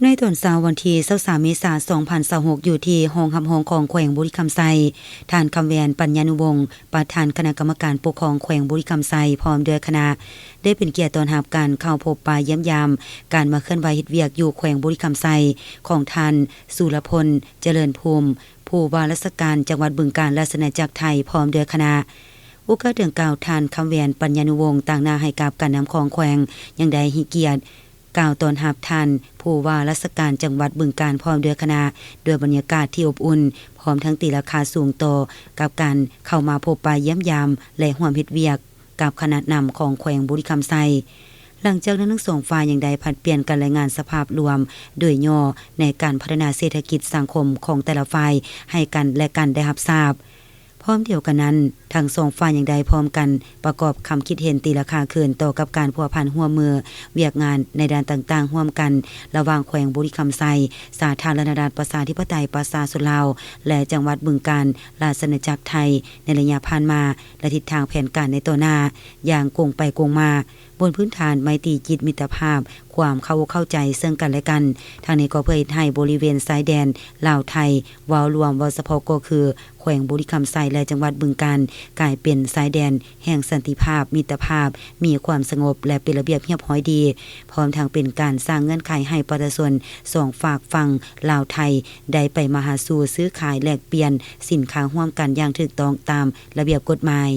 ໃນຕອນເຊົ້າວັນທີຊາວສາມ ເມສາ ສອງພັນຊາວຫົກ ຢູ່ທີ່ຫ້ອງຮັບຮອງຂອງແຂວງບໍລິຄຳໄຊ, ທ່ານ ຄຳແຫວນ ປັນຍານຸວົງ ປະທານຄະນະກຳມະການປົກຄອງແຂວງບໍລິຄຳໄຊ ພ້ອມດ້ວຍຄະນະ ໄດ້ເປັນກຽດຕ້ອນຮັບການເຂົ້າພົບປະຢ້ຽມຢາມ ການມາເຄື່ອນໄຫວເຮັດວຽກຢູ່ແຂວງບໍລິຄຳໄຊ ຂອງທ່ານ ສຸລະພົນ ຈະເລີນພູມ ຜູ້ວ່າລາຊະການຈັງຫວັດບຶງການ ລາຊະອານາຈັກໄທ ພ້ອມດ້ວຍຄະນະ. ໂອກາດດັ່ງກ່າວ, ທ່ານ ຄຳແຫວນ ປັນຍານຸວົງ ຕາງໜ້າໃຫ້ກັບການນຳຂອງແຂວງ ຍັງໄດ້ໃຫ້ກຽດ ກ່າວຕ້ອນຮັບທ່ານຜູ້ວ່າລາຊະການຈັງຫວັດບຶງການ ພ້ອມດ້ວຍຄະນະ ດ້ວຍບັນຍາກາດທີ່ອົບອຸ່ນ ພ້ອມທັງຕີລາຄາສູງຕໍ່ກັບການເຂົ້າມາພົບປະຢ້ຽມຢາມ ແລະ ຮ່ວມເຮັດວຽກກັບຄະນະນຳຂອງແຂວງບໍລິຄຳໄຊ. ຫຼັງຈາກນັ້ນ, ທັງສອງຝ່າຍຍັງໄດ້ຜັດປ່ຽນກັນລາຍງານສະພາບລວມໂດຍຫຍໍ້ໃນການພັດທະນາເສດຖະກິດສັງຄົມຂອງແຕ່ລະຝ່າຍ ໃຫ້ກັນແລະກັນໄດ້ຮັບຊາບ. ພ້ອມດຽວກັນນັ້ນ, ທັງສອງຝ່າຍຍັງໄດ້ພ້ອມກັນປະກອບຄຳຄິດເຫັນຕີລາຄາຄືນຕໍ່ກັບການພົວພັນຮ່ວມມືວຽກງານໃນດ້ານຕ່າງໆຮ່ວມກັນ ລະຫວ່າງແຂວງບໍລິຄຳໄຊ, ສາທາລະນະລັດປະຊາທິປະໄຕປະຊາຊົນລາວ ແລະ ຈັງຫວັດບຶງການ ລາຊະອານາຈັກໄທ ໃນໄລຍະຜ່ານມາ ແລະ ທິດທາງແຜນການໃນຕໍ່ໜ້າ ຢ່າງກົງໄປກົງມາ ບົນພື້ນຖານໄມຕີຈິດມິດຕະພາບ, ຄວາມເຂົ້າອົກເຂົ້າໃຈເຊິ່ງກັນແລະກັນ. ທັງນີ້ກໍເພື່ອເຮັດໃຫ້ບໍລິເວນຊາຍແດນລາວໄທ ເວົ້າລວມ, ເວົ້າສະເພາະກໍຄືແຂວງບໍລິຄຳໄຊ ແລະ ຈັງຫວັດບຶງການ ກາຍເປັນຊາຍແດນແຫ່ງສັນຕິພາບ, ມິດຕະພາບ, ມີຄວາມສະຫງົບ ແລະ ເປັນລະບຽບຮຽບຮ້ອຍດີ, ພ້ອມທັງເປັນການສ້າງເງື່ອນໄຂໃຫ້ປະຊາຊົນສອງຟາກຝັ່ງລາວໄທ ໄດ້ໄປມາຫາສູ່, ຊື້ຂາຍ, ແລກປ່ຽນສິນຄ້າຮ່ວມກັນຢ່າງຖືກຕ້ອງຕາມລະບຽບກົດໝາຍ.